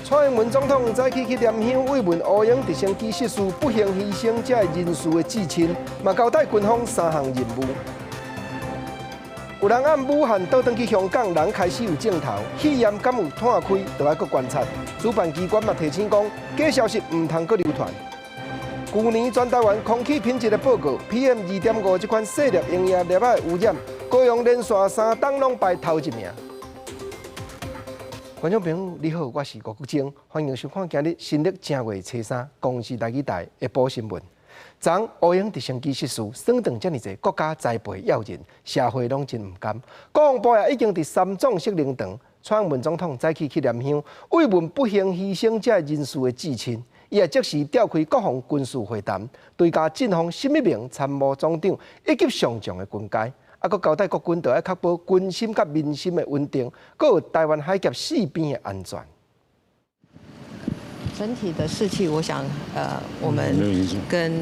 蔡英文總統早起去念香慰問烏鷹直升機失事不幸犧牲者人士的至親，嘛交代軍方三項任務。有人暗武漢倒轉去香港，人開始有症頭，肺炎敢有湠開，就愛閣觀察。主辦機關嘛提醒講，假消息毋通閣流傳。舊年全台灣空氣品質的報告，PM 2.5這款細粒營養粒仔的污染，高雄連續3冬攏排頭一名。觀眾朋友，你好，我是吳國晶，歡迎收看今日新曆正月初三公視台語台下晡新聞。昨烏鷹直升機失事，損斷遮爾濟國家災備要人，社會攏真毋甘。國防部也已經佇三總設靈堂，蔡英文總統早起去念香，慰問不幸犧牲者人士的至親，伊也即時召開國防軍事會談，追加進奉沈一鳴參謀總長一級上將的軍階。啊，閣交代國軍著愛確保軍心佮民心的穩定，閣有台灣海峽四邊的安全。整體的士氣，我想，我們跟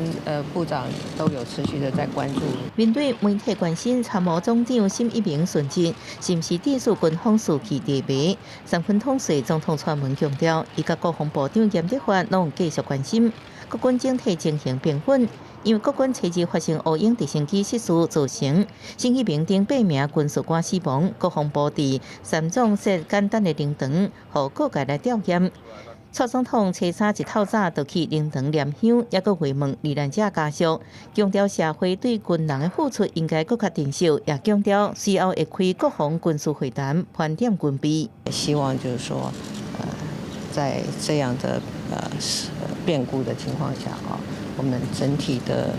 部長都有持續的在關注。面對媒體關心參謀總長沈一鳴殉職，是毋是致使軍方士氣低迷？三軍統帥總統蔡英文強調，伊佮國防部長嚴德發攏繼續關心國軍整體情形平穩。因為國軍初二發生烏鷹直升機失事，造成沈一鳴等八名軍事官死亡，國防部佇三總設簡單的靈堂，予各界來吊唁。蔡總統初三一透早就去靈堂念香，抑閣慰問罹難者家屬，強調社會對軍人的付出應該閣較珍惜，也強調隨後會開國防軍事會談，盤點軍備。希望就是說，在這樣的變故的情況下啊，我們整體的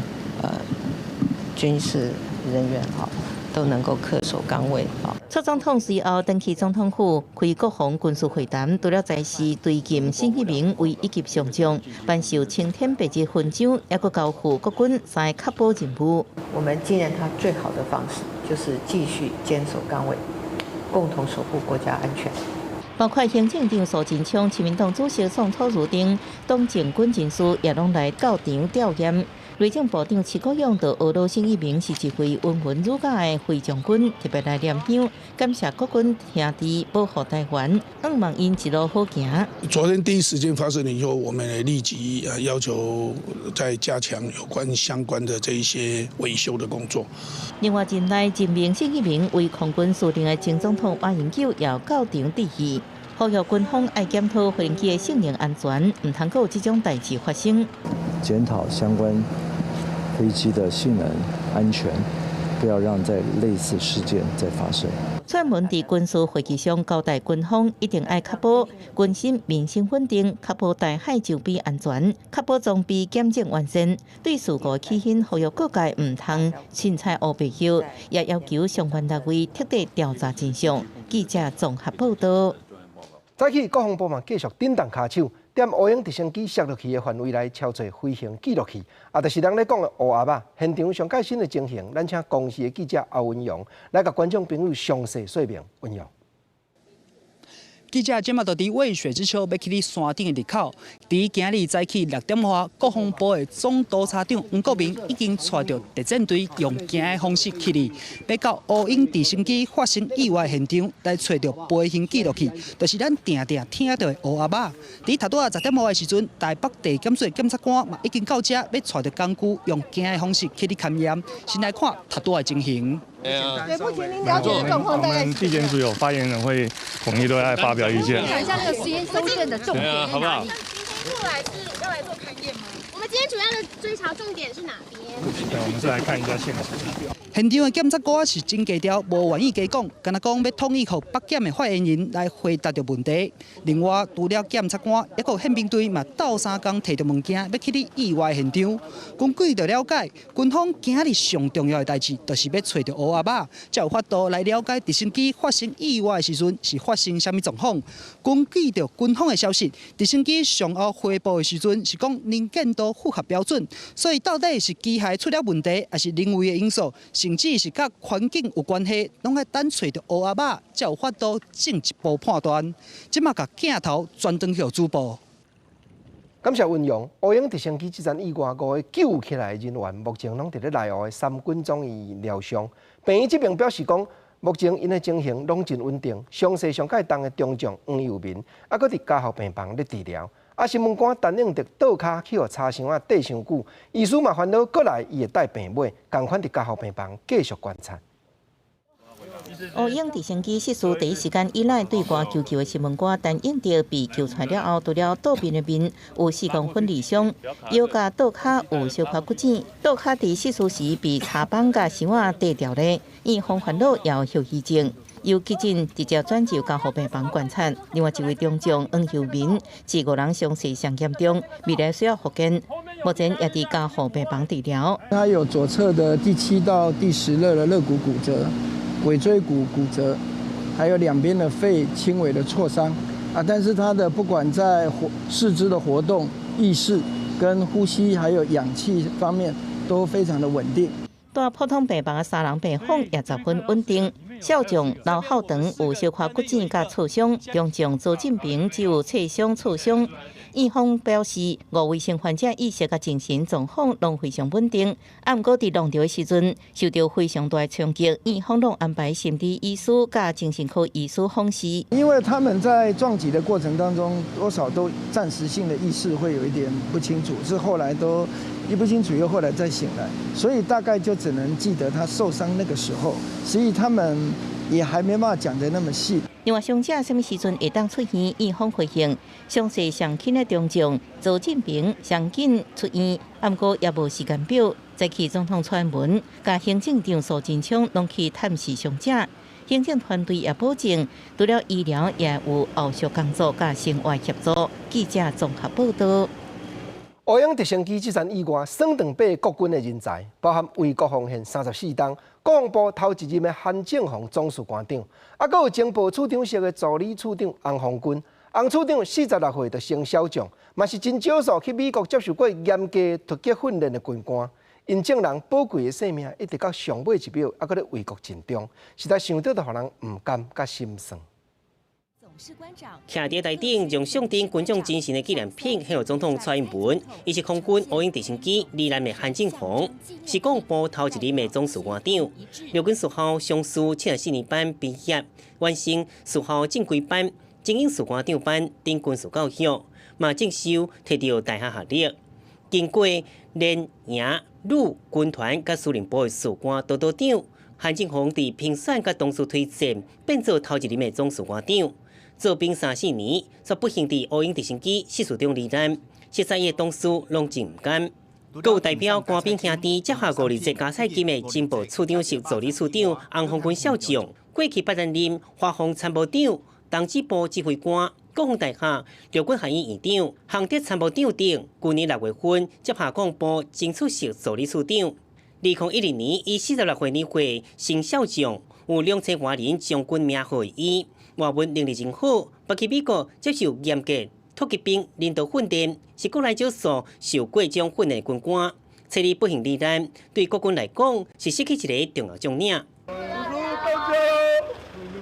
軍事人員啊，都能夠恪守崗位啊。蔡總統隨後轉去總統府開國防軍事會談，除了在時追晉沈一鳴為一級上將，頒授青天白日勳章，抑閣交付國軍三个確保任務。我們紀念他最好的方式，就是繼續堅守崗位，共同守護國家安全。包括行政長蘇貞昌、親民黨主席宋楚瑜等黨政軍人士也攏來到場吊唁。內政部長徐國勇就呵咾沈一鳴是一位溫文儒雅的飛將軍，特別來念香，感謝國軍兄弟保護台灣，向望𪜶一路好行。昨天第一時間發生了以後，我們也立即要求再加強有關相關的這一些維修的工作。另外，近來任命沈一鳴為空軍司令的前總統馬英九也到場致意，呼籲軍方愛檢討飛行機的性能安全，毋通閣有這種代誌發生。檢討相關飛機的性能安全，不要讓再類似事件再發生。蔡英文佇軍事會議上交代軍方一定愛確保軍心民心穩定，確保台海周邊安全，確保裝備檢整完善。對事故起因，呼籲各界毋通凊彩烏白轎，也要求相關單位徹底調查真相。記者綜合報道。早起國防部嘛繼續振動跤手，踮烏鷹直升機摔落去的範圍內敲做飛行記錄器，啊，就是人咧講的烏鴨仔。現場上蓋新的情形，咱請公視的記者歐文勇來共觀眾朋友詳細說明。文勇。記者這馬就佇渭水之丘欲去佇山頂的入口，佇今日早起6點外，國防部的總督察長黃國民已經帶著特戰隊用行的方式去哩，欲到烏鷹直升機發生意外現場來揣著飛行記錄器，就是咱定定聽著的烏鴨仔。佇頭拄仔10點外的時陣，台北地檢署檢察官嘛已經到遮，欲帶著工具用行的方式去哩勘驗。先來看頭拄仔的情形。對，目前您了解的狀況大概？我們地檢署有發言人會統一都來發表意見。講一下那個實驗搜證的重點在哪裡？今天過來是要來做勘驗嗎？我們今天主要的追查重點是哪邊？對，我們是來看一下現場。現場的檢察官是真低調，無願意加講，干焦講欲統一予北檢的發言人來回答著問題。另外，除了檢察官，抑閣憲兵隊嘛鬥相共提著物件，欲去佇意外現場。根據著了解，軍方今日上重要的代誌，就是欲揣著烏鴨仔，才有法度來了解直升機發生意外的時陣是發生啥物狀況。根據著軍方的消息，直升機上後回報的時陣是講能見度符合標準，所以到底是機械出了問題，抑是人為的因素，甚至是佮環境有關係，攏愛等揣著烏鴨仔，才有法度進一步判斷。這馬共鏡頭轉轉予主播。感謝溫陽。烏鷹直升機這場意外，五个救起來的人員，目前攏佇咧內湖的三軍總醫院療傷。病院這邊表示講，目前𪜶的情形攏真穩定，傷勢上蓋重的中將黃佑民，猶閣佇加護病房咧治療。啊，新聞官陳應德倒跤去予柴箱仔綴傷久，醫師嘛煩惱過來伊會帶病尾，仝款佇加護病房繼續觀察。烏鷹直升機失事第一時間以來對外求救的新聞官陳應德被救出來了後，除了倒邊的面有4公分裂傷，腰佮倒跤有小可骨折，倒跤佇失事時被柴枋佮箱仔綴著咧，院方煩惱也有後遺症，由急診直接轉入加護病房觀察。另外一位中將黃秀明是五人傷勢上嚴重，未來需要復健，目前也佇加護病房治療。他有左側的第七到第十肋的肋骨骨折。尾椎骨骨折，還有兩邊的肺輕微的挫傷啊，但是他的不管在活四肢的活動、意識跟呼吸，還有氧氣方面都非常的穩定。蹛普通病房的三人病況也十分穩定。少將劉浩長有小可骨折佮挫傷，中將周進平只有擦傷挫傷。院方表示，五位生還者意識佮精神狀況攏非常穩定。啊，毋過佇挵著的時陣受著非常大的衝擊，院方攏安排心理醫師佮精神科醫師訪視。因為他們在撞擊的過程當中，多少都暫時性的意識會有一點不清楚，是後來都一不清楚，又後來再醒來，所以大概就只能記得他受傷那個時候，所以他們也還沒辦法講得那麼細。另外，傷者啥物時陣會當出院？院方回應，傷勢上輕的中將周進平上緊出院，毋過也無時間表。早起總統蔡英文佮行政長蘇貞昌攏去探視傷者，行政團隊也保證，除了醫療，也有後續工作佮生活協助。記者綜合報道。烏鷹直升機這場意外，損斷八個國軍的人才，包含為國奉獻34冬，國防部頭一任的韓正宏總士官長，啊，閣有情報處長室的助理處長洪鳳軍，洪處長46歲就升少將，嘛是真少數去美國接受過嚴格突擊訓練的軍官。𪜶眾人寶貴的性命，一直到上尾一秒，猶閣咧為國盡忠，實在想著就予人毋甘佮心酸。徛佇台頂，將象徵軍將精神的紀念品獻予總統蔡英文，伊是空軍烏鷹直升機罹難的韓正宏，是國防部頭一任的總士官長。陸軍士校上士74年班畢業，完成士校正規班、精英士官長班等軍事教育，嘛進修提著大學學歷。經過連營旅軍團佮司令部的士官督導長，韓正宏佇評選佮同事推薦，變做頭一任的總士官長。做兵34年，卻不幸佇烏鷹直升機失事中罹難。實在伊的同事攏真毋甘。閣有代表官兵兄弟接下五二節加菜金的情報處長室助理處長洪鳳軍少將，過去捌擔任華防參謀長、東支部指揮官、國防大學陸軍學院院長、航德參謀長等。舊年6月份接下國防部情處室助理處長。2012年以46歲年歲升少將，有2000外人將軍名號的伊，外文能力真好，捌去美國接受嚴格突擊兵領導訓練，是國內少數受過這種訓練的軍官。初二不幸罹難，對國軍來講是失去一个重要將領。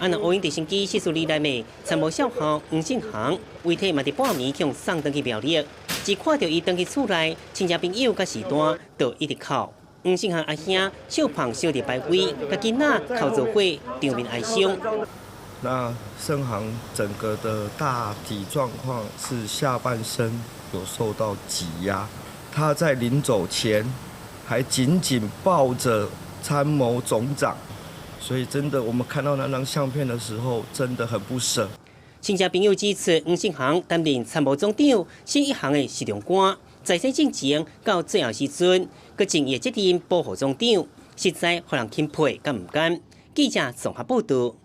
啊，若烏鷹直升機失事罹難的參謀少校黃信航，遺體嘛佇半暝予送轉去苗栗，一看著伊轉去厝內，親戚朋友佮序大就一直哭。黃信航阿兄手捧小弟牌位，共囡仔哭做伙，場面哀傷。那勝航整個的大體狀況是下半身有受到擠壓，他在臨走前還緊緊抱着參謀總長，所以真的我們看到那張相片的時候，真的很不捨。親戚朋友指出，黃信航擔任參謀總長，是一行的侍從官，在世進前到最後時陣，閣盡伊的責任保護總長，實在予人欽佩佮毋甘。記者綜合報道。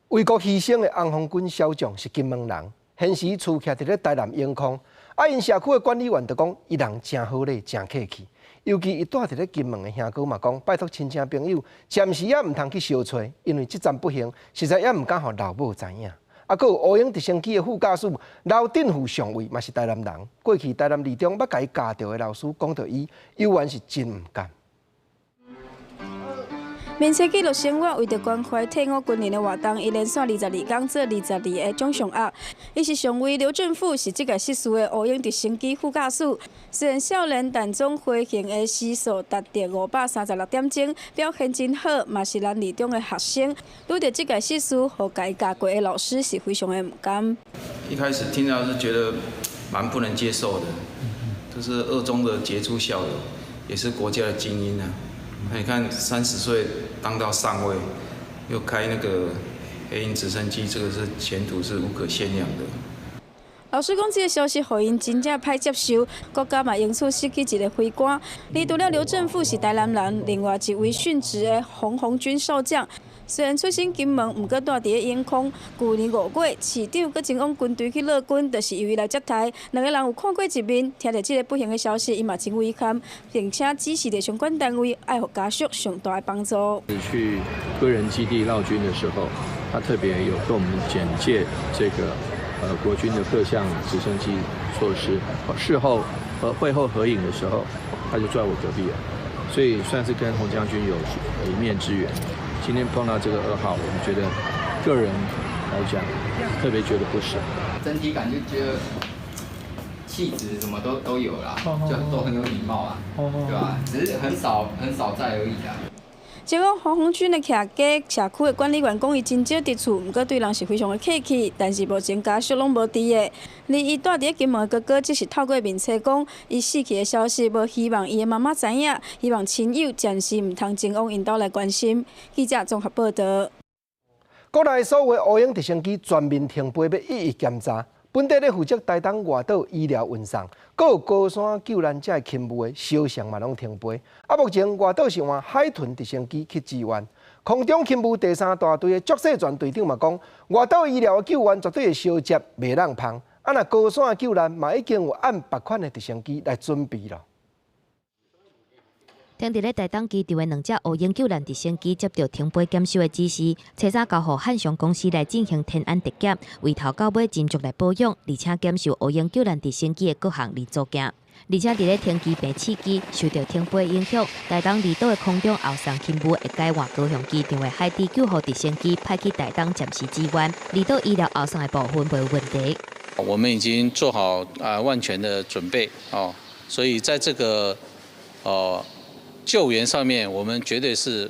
為國犧牲的洪鳳軍少將是金門人，現時厝徛佇咧台南永康。啊，𪜶社區的管理員就講，伊人誠好禮，誠客氣。尤其伊蹛佇咧金門的兄哥嘛講，拜託親戚朋友，暫時也毋通去相揣，因為這場不幸，實在也毋敢予老母知影。啊，閣有烏鷹直升機的副駕駛劉振富上尉嘛是台南人，過去台南二中捌共伊教著的老師講著伊，猶原是真毋甘。面冊記錄生活，為著關懷退伍軍人的活動，伊連續22工做22個掌上壓。伊是上尉劉正富，是這個失事的烏鷹直升機副駕駛。雖然少年，但總飛行的時速達到536點鐘，表現真好，嘛是咱二中的學生。拄著這個失事，予共伊教過的老師是非常的毋甘。一開始聽到是覺得蠻不能接受的，這是二中的傑出校友，也是國家的精英啊。那你看30歲當到上尉，又開那個黑鷹直升機，這個是前途是無可限量的。老師講，這個消息予𪜶真正歹接受，國家嘛因此失去一個飛官。而除了劉正富是台南人，另外一位殉職的洪紅軍少將，雖然出身金門，毋過蹛佇咧永康。舊年5月，市長閣前往軍隊去慰軍，就是由伊來接待。兩个人有看過一面，聽著這个不幸的消息，伊嘛真遺憾，並且指示著相關單位愛予家屬上大的幫助。去歸仁基地勞軍的時候，他特別有跟我們簡介這個國軍的各項直升機措施。事後和會後合影的時候，他就坐在我隔壁了，所以算是跟洪將軍有一面之緣。今天碰到這個噩耗，我們覺得個人來講特別覺得不捨。整體感覺覺得氣質什麼都有啦，就都很有禮貌啊，對吧？只是很少很少在而已啊。前往洪紅軍的徛家社區的管理員講，伊真少佇厝，毋過對人是非常的客氣。但是目前家屬攏無佇的。而伊蹛佇咧金門的哥哥，則是透過面冊講，伊死去的消息，無希望伊的媽媽知影，希望親友暫時毋通前往𪜶兜來關心。記者綜合報道。國內所有烏鷹直升機全面停飛，欲一一檢查。本底咧負責台東外島醫療運送，閣有高山救難者的勤務的小翔嘛攏停飛。啊，目前外島是換海豚直升機去支援。空中勤務第三大隊的卓世全隊長嘛講，外島醫療的救援絕對會相接，袂當放。啊，若高山的救難嘛已經有按別款的直升機來準備囉。停佇咧台東機場的兩隻烏鷹救難直升機接著停飛檢修的指示，初三交予漢翔公司來進行天安特檢，由頭到尾斟酌來保養，而且檢修烏鷹救難直升機的各項零組件。而且佇咧停機坪試機受著停飛影響，台東離島的空中後送勤務會改換高雄機場的海豬救護直升機派去台東暫時支援，離島醫療後送的部分袂有問題。我們已經做好啊萬全的準備哦，所以在這個救援上面，我們絕對是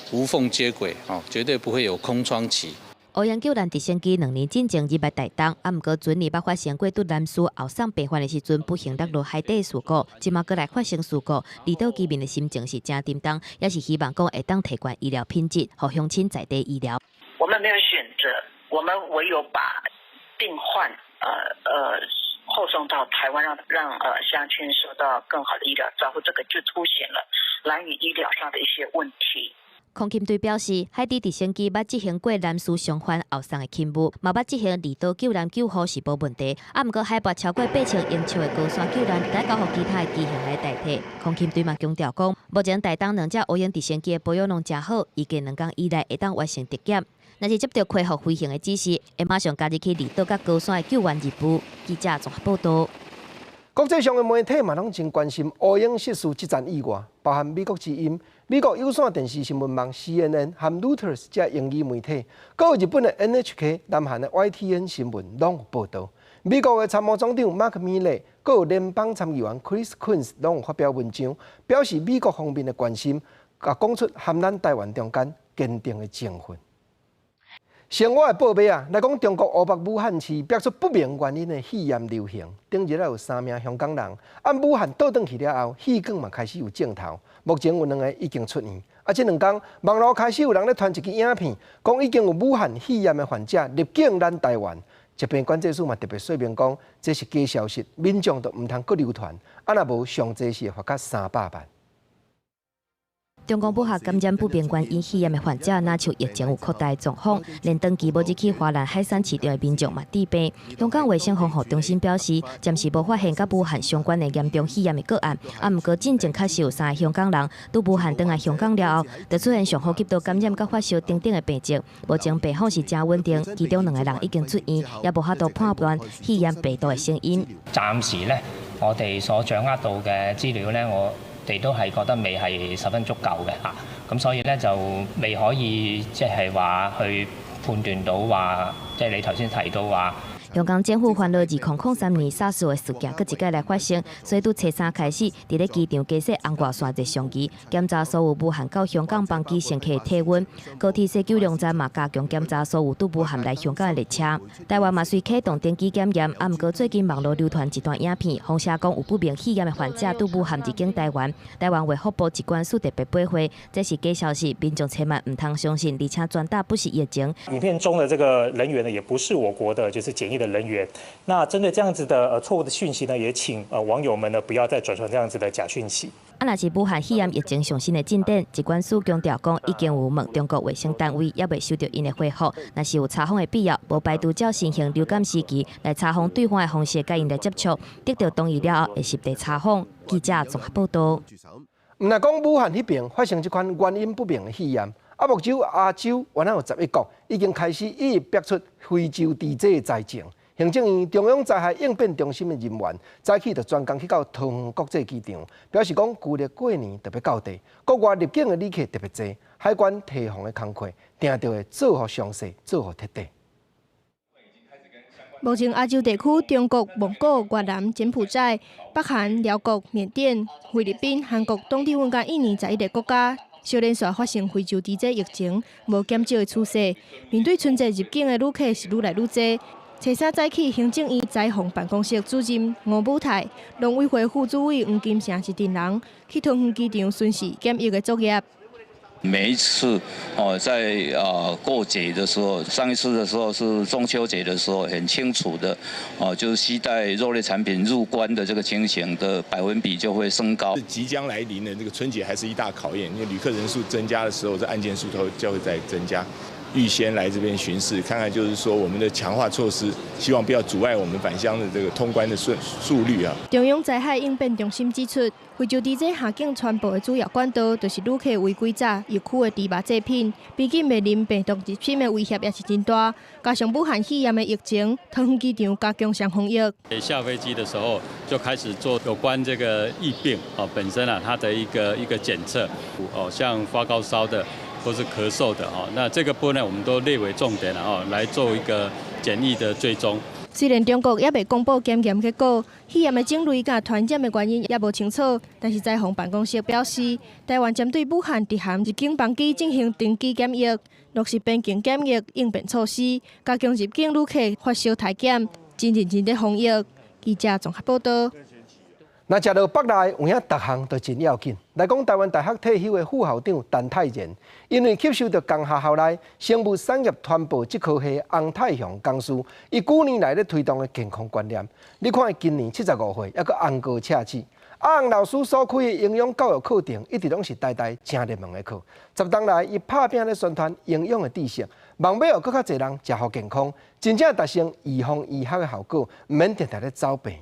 無縫接軌，哦，絕對不會有空窗期。烏鷹救難直升機2年進前入來台東，啊，毋過前年捌發生過對南勢後送病患的時陣，不幸落入海底事故，這馬閣來發生事故，離島居民的心情是誠沉重，也是希望講會當提懸醫療品質，予鄉親在地醫療。我們沒有選擇，我們唯有把病患後送到台灣，讓鄉親受到更好的醫療照顧，這個就凸顯了蘭嶼醫療上的一些問題。空勤隊表示，海豬直升機捌執行過南勢傷患後送的勤務，嘛捌執行離島救難救護是無問題。啊，毋過海拔超過8000英尺的高山救難，得交予其他的機型來代替。空勤隊嘛強調講，目前台東兩隻烏鷹直升機的保養攏誠好，預計2工以內會當完成特檢。若是接著恢復飛行的指示，會馬上加入去離島佮高山的救援任務。記者綜合報導。國際上的媒體嘛，攏真關心烏鷹失事這樁意外，包含美國之音、美國有線電視新聞網 CNN 和 Reuters 這英語媒體，閣有日本的 NHK、南韓的 YTN 新聞攏有報導。美國的參謀總長馬克米勒，閣有聯邦參議員 Chris Coons 攏有發表文章，表示美國方面的關心，共講出和咱台灣中間堅定的情分。先我來報尾啊，來講中國湖北武漢市爆出不明原因的肺炎流行，頂日有三名香港人，按武漢倒轉去了後，氣管嘛開始有症頭，目前有兩个已經出院。啊，這兩工網路開始有人咧傳一支影片，講已經有武漢肺炎的患者入境咱台灣。疾病管制署嘛特別說明講，這是假消息，民眾都毋通閣流傳，啊若無上濟是會罰較300萬。中國武漢感染不明原因肺炎的患者，若像疫情有擴大狀況，連長期無入去華南海鮮市場的民眾嘛致病。香港衛生防護中心表示，暫時無發現佮武漢相關的嚴重肺炎的個案。啊，毋過進前確實有三个香港人佇武漢轉來香港了後，就出現上呼吸道感染佮發燒等等的病症。目前病況是誠穩定，其中兩个人已經出院，也無法度判斷肺炎病毒的成因。暫時呢，我哋所掌握到嘅資料呢，我哋都係覺得未係十分足夠嘅嚇，咁所以咧就未可以即係話去判斷到話，即係你頭先提到話。香港政府煩惱2003年 SARS 的事件，閣一擺來發生，所以對初三開始，佇咧機場加設紅外線熱像儀，檢查所有武漢到香港班機乘客的體溫。高鐵西九龍站嘛加強檢查所有對武漢來香港的列車。台灣嘛隨啟動登機檢驗，啊，毋過最近網路流傳一段影片，風聲講有不明肺炎的患者對武漢入境台灣，台灣衛福部疾管署特別掰回，這是假消息，民眾千萬毋通相信，而且轉達不實疫情。影片中的這個人員呢，也不是我國的，就是檢疫的人員。那針對這樣子的錯誤的訊息呢，也請網友們呢不要再轉傳這樣子的假訊息。啊，若是武漢肺炎疫情上新的進展，疾管署強調講，已經有問中國衛生單位，猶未收著𪜶的回覆。若是有查訪的必要，無排除照新型流感時期來查訪對方的方式，佮𪜶來接觸，得到同意了後，會實地查訪。記者綜合報道。毋但講武漢彼爿發生這款原因不明的肺炎，啊，目前亞洲原來有11國已經開始一一逼出非洲豬瘟的災情。行政院中央災害應變中心的人員早起就專工去到桃園國際機場，表示講舊曆過年特別到底，國外入境的旅客特別濟，海關提防的工課定著會做予詳細，做予徹底。目前亞洲地區，中國、蒙古、越南、柬埔寨、北韓、寮國、緬甸、菲律賓、韓國、東帝汶佮印尼11個國家，相連續發生非洲豬瘟疫情，無減少的趨勢。面對春節入境的旅客是愈來愈濟。初三早起，行政院災防辦公室主任吳武泰、農委會副主委黃金城一陣人去桃園機場巡視檢疫的作業。每一次哦，在過節的時候，上一次的時候是中秋節的時候，很清楚的哦，就是攜帶肉類產品入關的這個情形的百分比就會升高。即將來臨的這個春節還是一大考驗，因為旅客人數增加的時候，這案件數頭就會再增加。預先來這邊巡視，看看就是說我們的強化措施，希望不要阻礙我們返鄉的這個通關的順速率啊。中央災害應變中心指出，非洲豬瘟下境傳播的主要管道，就是旅客違規炸疫區的豬肉製品。畢竟面臨病毒入侵的威脅也是真大，加上武漢肺炎的疫情，桃園機場加強上防疫。下飛機的時候就開始做有關這個疫病哦本身啊，它的一個檢測哦，像發高燒的。或是咳嗽的哦，那這個部分呢，我們都列為重點了哦，來做一個檢疫的追蹤。雖然中國猶未公布檢驗結果，肺炎的種類佮傳染的原因也無清楚，但是災防辦公室表示，台灣針對武漢直航入境班機進行登機檢疫，落實邊境檢疫應變措施，加強入境旅客發燒體檢，真認真的防疫。記者綜合報道。若食落腹內有影，逐項都真要緊。來講，台灣大學退休的副校長陳泰然，因為吸收著仝學校內生物產業傳播這科系洪泰雄講師，伊幾年來咧推動的健康觀念，你看伊今年75歲，猶閣紅高赤齒。阿洪老師所開的營養教育課程，一直攏是台大誠熱門的課。十冬來，伊拍拚咧宣傳營養的知識，望欲予閣較濟人食予健康，真正達成預防醫學的效果，毋免定定咧走病院。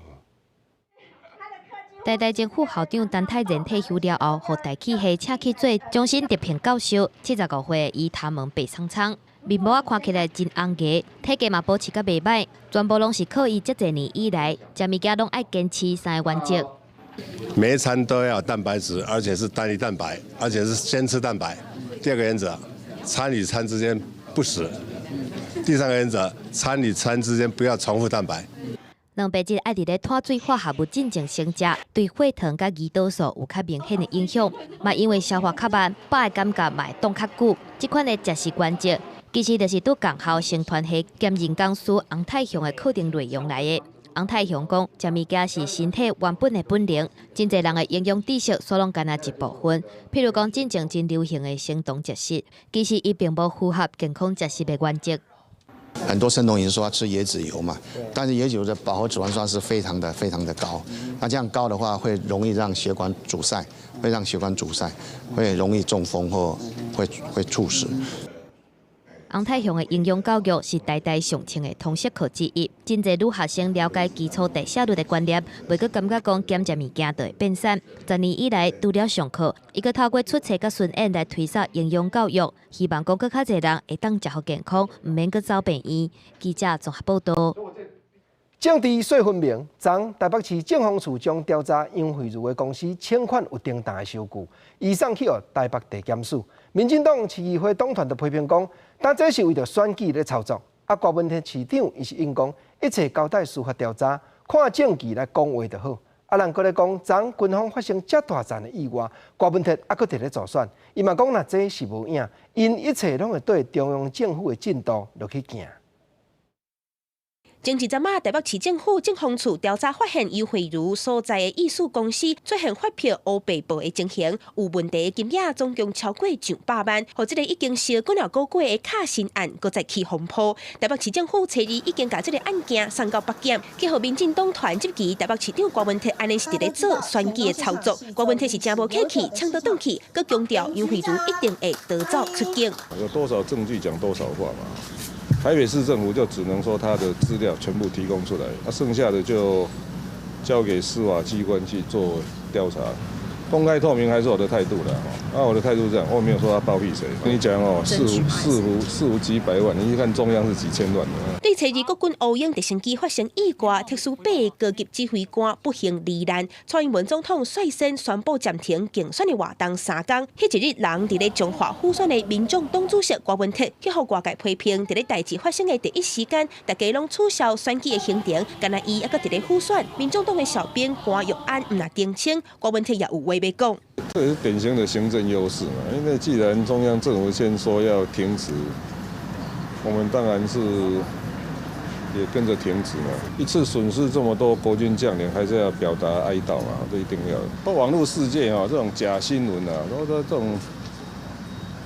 台大前副校長陳泰然退休了後，予大氣系請去做終身特聘教授。75歲，伊頭毛白蒼蒼，面毛仔看起來真紅額，體格嘛保持甲袂䆀，全部攏是靠伊這濟年以來，食物件攏愛堅持三个原則。每一餐都要有蛋白質，而且是單一蛋白，而且是先吃蛋白。第二個原則，餐與餐之間不食。第三個原則，餐與餐之間不要重複蛋白。蛋白質愛佇咧碳水化合物進前先食，對血糖佮胰島素有較明顯的影響。嘛因為消化較慢，飽的感覺嘛會擋較久。這款的食食原則，其實就是對仝校生傳系兼任講師洪泰雄的課程內容來的。洪泰雄講，食物件是身體原本的本能，真濟人的營養知識煞攏干焦一部分。譬如講，進前真流行的生酮食食，其實伊並無符合健康食食的原則。很多生酮飲食說吃椰子油嘛，但是椰子油的飽和脂肪酸是非常的非常的高，那這樣高的話會容易讓血管阻塞，會讓血管阻塞，會容易中風或會猝死。洪泰雄的營養教育是台大上穿的通識課之一，真濟女學生了解基礎代謝率的觀念，袂閣感覺講減食物件就會變瘦。10年以來，除了上課，伊閣透過出冊佮巡演來推廣營養教育，希望講閣較濟人會當食予健康，毋免閣走病院。記者綜合報道。政治說分明，昨台北市政風處將調查楊惠如的公司請款有訂單的收據，移送去予台北地檢署。民進黨市議會黨團就批評講，當這是為著選舉咧操作。啊，郭文鐵市長伊是應講，一切交代司法調查，看證據來講話就好。啊，人閣咧講，昨軍方發生遮大欉的意外，郭文鐵猶閣佇咧助選，伊嘛講，若這是無影，𪜶一切攏會對中央政府的進度落去行。前一陣仔，台北市政府政風處調查發現，楊惠如所在的藝術公司出現發票烏白報的情形，有問題的金額總共超過上百萬，予這个已經燒幾若個月的卡神案，閣再起風波。台北市政府初二已經共這个案件送到北檢，去予民進黨團質疑台北市長郭文鐵按呢是佇咧做選舉的操作。郭文鐵是誠無客氣，嗆倒轉去，閣強調楊惠如一定會逃走出境。有多少證據講多少話嘛？台北市政府就只能說他的資料全部提供出來，那剩下的就交給司法機關去做調查。公開透明還是我的態度啦。那我的態度是這樣，我沒有說他包庇誰。跟你講哦，四五幾百萬，你一看中央是幾千萬的。對初二國軍烏鷹直升機發生意外，特殊八高級指揮官不幸罹難。蔡英文總統率先宣布暫停競選的活動三工。彼一日，人佇咧彰化輔選的民眾黨主席郭文鐵，去予外界批評，佇咧代誌發生的第一時間，大家攏取消選舉的行程，干焦伊猶閣佇咧輔選。民眾黨的小編關玉安毋若澄清，郭文鐵也有話欲講。這也是典型的行政優勢嘛，因為既然中央政府先說要停止，我們當然是也跟着停止嘛。一次損失這麼多國軍將領，還是要表達哀悼嘛，這一定要。到網路世界啊，這種假新聞啊，都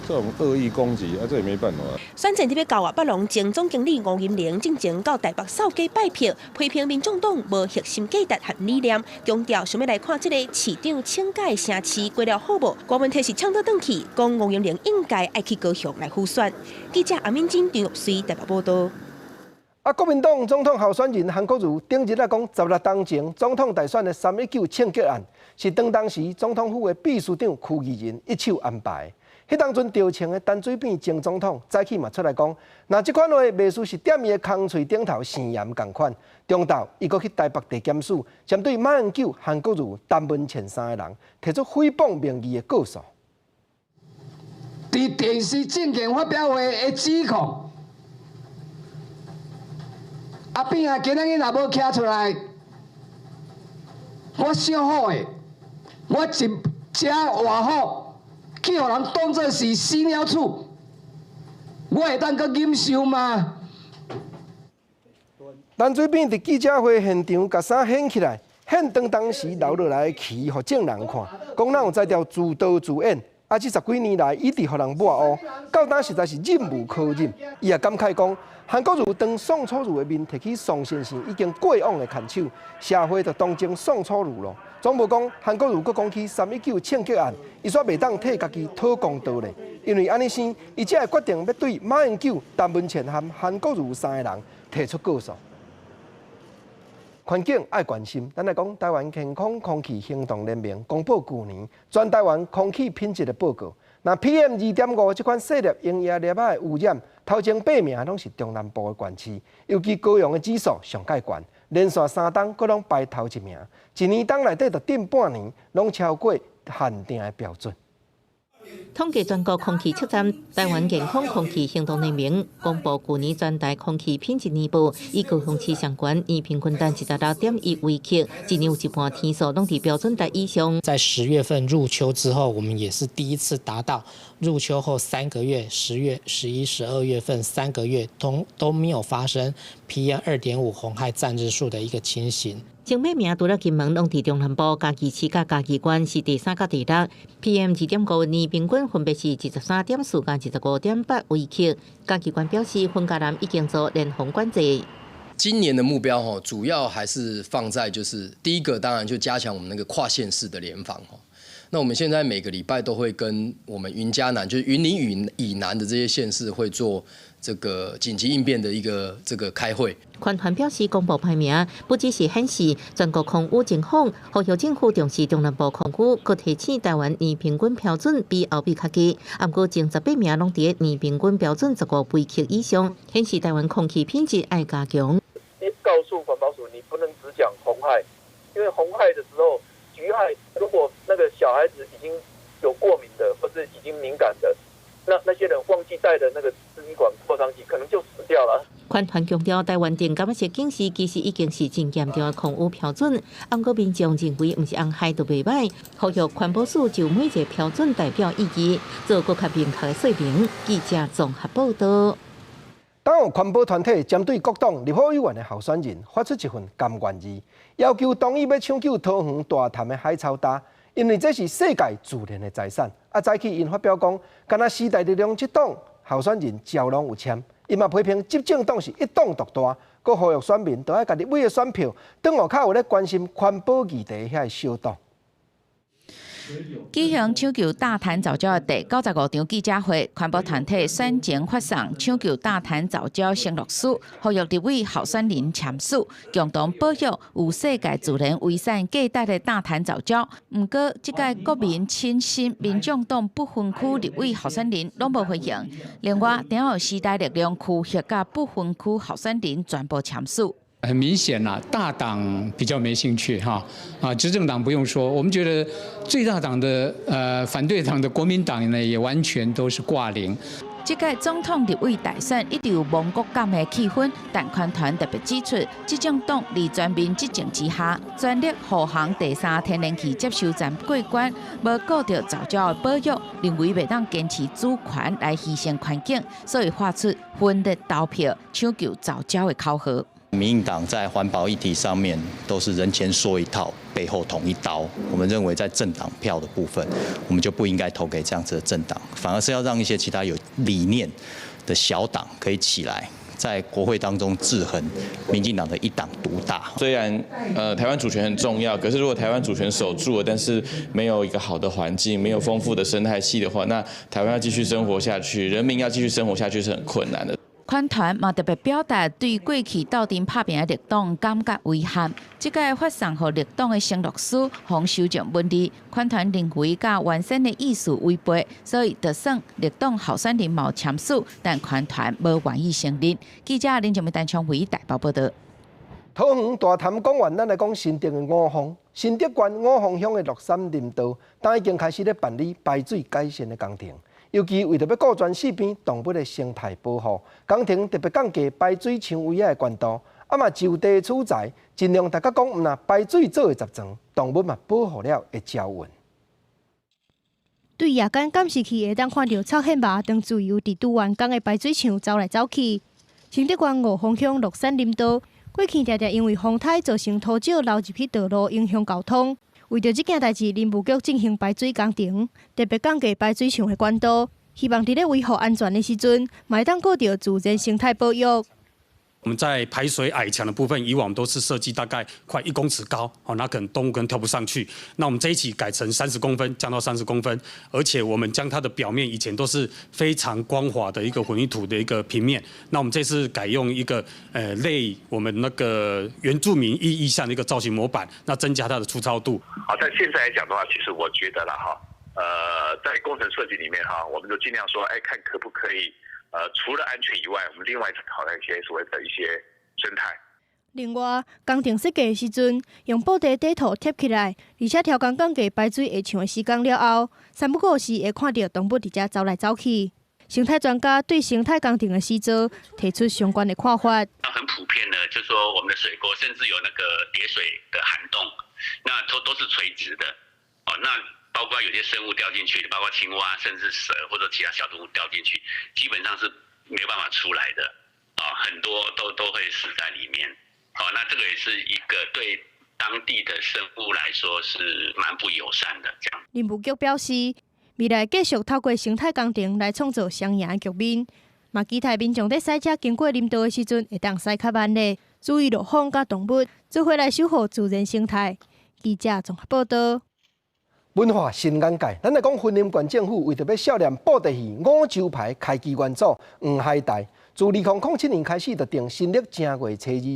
這種惡意攻擊，啊，這也沒辦法。選戰佇欲九月，北農前總經理吳銀玲進前到台北掃街拜票，批評民眾黨無核心價值和理念，強調想欲來看這个市長請假的城市過了好無？郭文鐵是嗆倒轉去，講吳銀玲應該愛去高雄來輔選。記者阿敏珍、張玉穗台北報道。啊，國民黨總統候選人韓國瑜頂日仔講，16冬前總統大選的319槍擊案，是當時總統府的秘書長區宜仁一手安排。彼當陣著槍的陳水扁前總統早起嘛出來講，若這款話袂輸是踮伊的空喙頂頭生鹽仝款。中晝伊閣去台北地檢署，針對馬英九、韓國瑜、陳文茜三个人提出誹謗名義的告訴。佇電視政見發表會的指控，阿扁啊，今仔日若無徛出來，我小好的，我一隻活虎。去予人當作是死鳥鼠，我會當閣忍受嗎？陳水扁佇記者會現場共衫掀起來，掀當時留落來的鰭予眾人看，講哪有才調自導自演，啊，這十幾年來一直予人抹烏，到今實在是忍無可忍。伊也感慨講，韓國瑜當宋楚瑜的面提起宋先生已經過往的牽手，社會就同情宋楚瑜咯。總無講韓國瑜閣講起319槍擊案，伊煞袂當替家己討公道咧，因為按呢生，伊才會決定欲對馬英九、陳文茜和韓國瑜三个人提出告訴。環境愛關心，咱來講台灣健康空氣行動聯盟公布舊年全台灣空氣品質的報告。那 PM 2.5這款細粒螢葉粒仔的污染，頭前八名攏是中南部的縣市，尤其高雄的指數上蓋懸，連續三冬閣攏排頭一名，一年冬內底就頂半年攏超過限定的標準。統計全國空氣測站，台灣健康空氣行動聯盟公布舊年全台空氣品質年報，以高雄市上懸，年平均值26.1微克，一年有一半天數攏佇標準值以上。在10月份入秋之後，我們也是第一次達到入秋後三個月，10月、11、12月份三個月都沒有發生 PM 2.5紅害佔日數的一個情形。前八名除了金門，攏佇中南部，嘉義市佮嘉義縣是第三佮第六。PM 2.5年平均分別是23.4佮25.8微克。嘉義縣表示，雲嘉南已經做聯防管制。今年的目標吼，主要還是放在就是第一個，當然就加強我們那個跨縣市的聯防吼。那我們現在每個禮拜都會跟我們雲嘉南，就是雲林以南的這些縣市會做這個緊急應變的一個這個開會。環團表示，公布排名不只是顯示全國空污情況，呼籲政府重視中南部空污，閣提醒台灣年平均標準比歐美較低，毋過前18名攏佇年平均標準15微克以上，顯示台灣空氣品質愛加強。告訴環保署，你不能只講紅害，因為紅害的時候，橘害如果那個小孩子已經有過敏的，或是已經敏感的，那些人忘記帶的那個支氣管擴張劑，可能就死掉了。環團強調，臺灣定感覺警示其實已經是真嚴重的空污標準，毋過民眾認為毋是紅害就袂䆀，呼籲環保署就每一个標準代表意義做閣較明確的說明。記者綜合報導。當有環保團體針對各黨立法委員的候選人發出一份甘願字，要求同意欲搶救桃園大潭的海草礁，因為這是世界自然的財產。啊，早起𪜶發表講，敢若時代力量這黨候選人焦攏有簽，伊嘛批評執政黨是一黨獨大，閣呼籲選民都愛共立委的選票，轉予較有咧關心環保議題遐个小黨。舉行搶救大潭藻礁的第95場記者會，環保團體選前發送搶救大潭藻礁承諾書，呼籲立委候選人簽署，共同保育有世界自然遺產價值的大潭藻礁。毋過，這屆國民親新民眾黨不分區立委候選人攏無回應。另外，頂有時代力量區域佮不分區候選人全部簽署。很明顯啦，大黨比較沒興趣哈，啊，執政黨不用說，我們覺得最大黨的反對黨的國民黨呢，也完全都是掛零。這屆總統立委大選一直有亡國感的氣氛，但環團特別指出，執政黨佇全面執政之下，全力護航第三天然氣接收站過關，無顧著藻礁的保育，認為袂當堅持主權來犧牲環境，所以發出分裂投票搶救藻礁的口號。民進黨在環保議題上面都是人前說一套，背後捅一刀。我們認為在政黨票的部分，我們就不應該投給這樣子的政黨，反而是要讓一些其他有理念的小黨可以起來，在國會當中制衡民進黨的一黨獨大。雖然台灣主權很重要，可是如果台灣主權守住了，但是沒有一個好的環境，沒有豐富的生態系的話，那台灣要繼續生活下去，人民要繼續生活下去是很困難的。環團嘛特別表達對過去鬥陣拍拚的綠黨感覺遺憾。這屆發送予綠黨的承諾書，予修正文字，環團認為佮原先的意思違背，所以就算綠黨候選人無簽署，但環團無願意承認。記者林靜梅、陳昌偉台北報導。桃園大潭講完，咱來講新竹的五峰。新竹縣五峰鄉的樂山林道，當已經開始咧辦理排水改善的工程。尤其為著欲顧全四邊動物的生態保護，工程特別降低排水牆圍仔的懸度，啊嘛就地取材，盡量大家講毋若排水做會雜床，動物嘛保護了會焦穩。對夜間監視器會當看著臭羶猫當自由佇拄完工的排水牆走來走去。新竹縣五峰鄉樂山林道，過去常常因為風颱造成土石流入去道路，影響交通。為著這件代誌，林務局進行排水工程，特別降低排水牆的懸度，希望佇咧維護安全的時陣，嘛會當顧著自然生態保育。我們在排水矮牆的部分，以往都是設計大概快1公尺高，哦，那可能動物可能跳不上去。那我們這一期改成三十公分，降到三十公分，而且我們將它的表面以前都是非常光滑的一個混凝土的一個平面，那我們這次改用一個類我們那個原住民意義上的一個造型模板，那增加它的粗糙度。好，在現在來講的話，其實我覺得啦，哈，在工程設計裡面哈，我們就盡量說，哎，看可不可以。除了安全以外，我們另外考量一些所謂的一些生態。另外，工程設計的時陣，用布袋底土貼起來，而且調工降低排水下牆的時間了後，三不五時會看著動物佇遮走來走去。生態專家對生態工程的施作提出相關的看法。那很普遍的，就是說我們的水溝甚至有那個跌水的涵洞，那都是垂直的。哦，那包括有些生物掉進去，包括青蛙，甚至蛇或者其他小動物掉進去，基本上是沒有辦法出來的。啊，很多都會死在裡面。好，那這個也是一個對當地的生物來說是蠻不友善的。這樣。林務局表示，未來繼續透過生態工程來創造雙贏的局面，嘛期待民眾佇駛車經過林道的時陣，會當駛較慢咧，注意路況佮動物，做伙來守護自然生態。記者綜合報導。文化新眼界，咱來講，雲林縣政府為著欲數念布袋戲五洲牌開基元祖黃海岱，自2007年開始就定新曆正月初二這一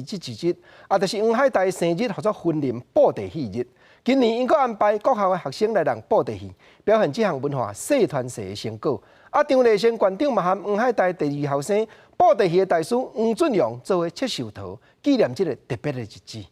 日，啊，就是黃海岱生日，號做雲林布袋戲日。今年𪜶閣安排各校的學生來弄布袋戲，表現這項文化世傳世的成果。啊，張麗仙館長嘛和黃海岱第二後生布袋戲的大師黃俊陽做伙切壽桃，紀念這个特別的日子。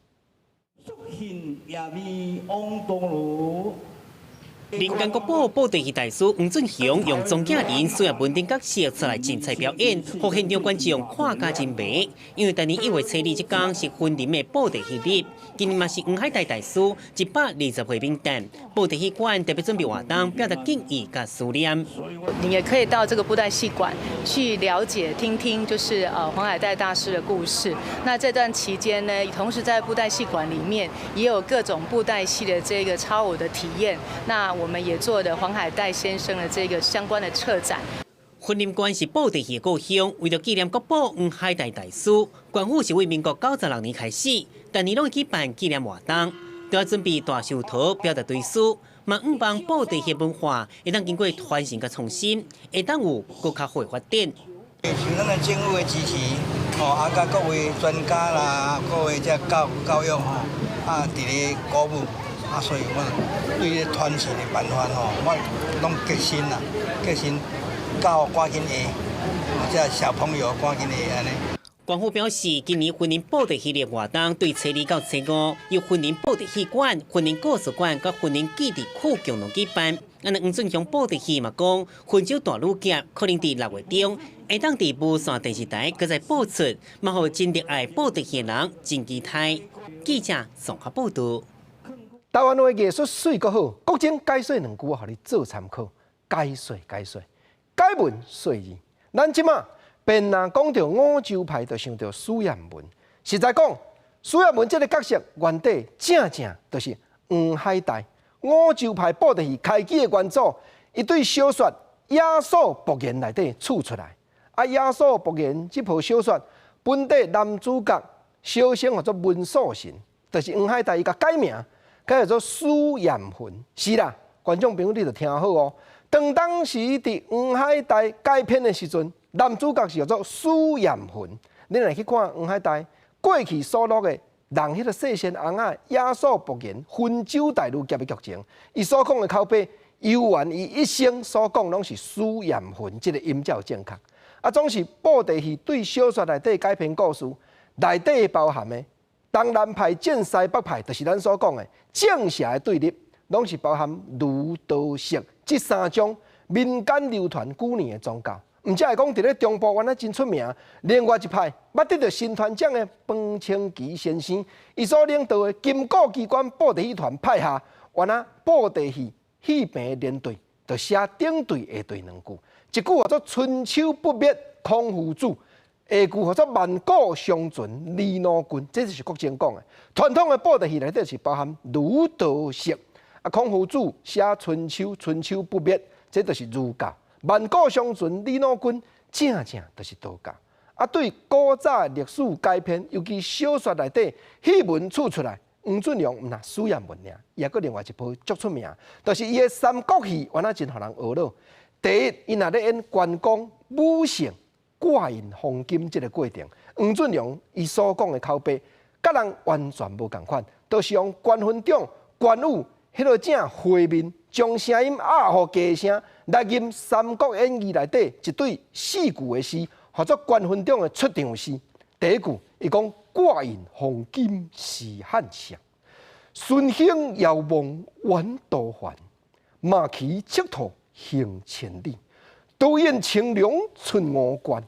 民間國寶布袋戲大師黃俊雄用莊敬仁、蘇葉文等角色出來精彩表演，予現場觀眾看甲真迷。因為逐年1月初2這天是雲林的布袋戲日，今年嘛是黃海岱大師120歲冥誕，布袋戲館特別準備活動，表達敬意佮思念。你也可以到這個布袋戲館去了解、聽聽，就是黃海岱大師的故事。那這段期間呢，同時在布袋戲館裡面也有各種布袋戲的這個超偶的體驗。那我們也做了黃海岱先生的這個相關的策展。雲林縣是布袋戲的故鄉，為著紀念國寶黃海岱大師，縣府是為民國96年開始，逐年攏會舉辦紀念活動，除了準備大壽桃表達追思，嘛向望布袋戲文化會當經過傳承佮創新，會當有閣較好的發展。受咱的政府的支持，吼啊，佮各位專家啦，各位這教育吼，啊，佇咧鼓舞。啊，所以我對這傳承的辦法吼，我攏決心啦，決心教趕緊下，這小朋友趕緊下按呢。縣府表示，今年雲林布袋戲的活動對初二到初五，由雲林布袋戲館、雲林故事館佮雲林記憶庫共同舉辦。啊，黃俊雄布袋戲嘛講，雲州大女俠可能佇6月中會當佇無線電視台閣再播出，嘛予真熱愛布袋戲的人真期待。記者綜合報導。台灣話藝術媠閣好，國珍解說兩句，予你做參考。解說解說，解文說字。咱這馬便若講著五洲派，就想著史艷文。實在講，史艷文這个角色原底正正就是黃海岱五洲派布袋戲開基的元祖，伊對小說《亞索薄言》內底取出來。啊，《亞索薄言》這部小說本底男主角小生號做文素臣，就是黃海岱伊共改名。改做史艷文，是啦，觀眾朋友你著聽好哦。當當時佇黃海岱改編的時陣，男主角是叫做史艷文。你若去看黃海岱過去所錄的人，彼个細仙尪仔亞索薄言雲州大女俠的劇情，伊所講的口白，猶原伊一生所講攏是史艷文這个音才有正確。啊，總是布袋戲對小說內底改編故事內底包含的。東南派戰西北派，就是咱所講的正邪的對立，攏是包含儒、道、釋這三種民間流傳久年的宗教。毋才會講佇咧中部原來真出名。另外一派捌得著新團獎的彭清奇先生，伊所領導的金鼓機關布袋戲團派下，原來布袋戲戲棚連對，就寫頂對下對兩句，一句號做春秋不滅孔夫子。下句號做萬古長存李奴君，這就是國珍講的。傳統的布袋戲內底是包含儒道釋，啊，孔夫子寫春秋，春秋不滅，這就是儒教；萬古長存李奴君，正正就是道教。啊，對古早歷史改編，尤其小說內底戲文取出來，黃俊陽毋但史艷文爾，伊還閣另外一部足出名，就是伊的三國戲，原來真予人懊惱。第一，伊若咧演關公武聖。掛印黃金這个過程，黃俊陽伊所講的口白，佮人完全無仝款，都是用關雲長、關羽彼个正畫面，將聲音壓予低聲來吟《三國演義》內底一對四句的詩，號做關雲長的出場詩。第一句，伊講掛印黃金時漢相，孫興遙望遠都還，馬騎赤兔行千里。刀引青龍出五關，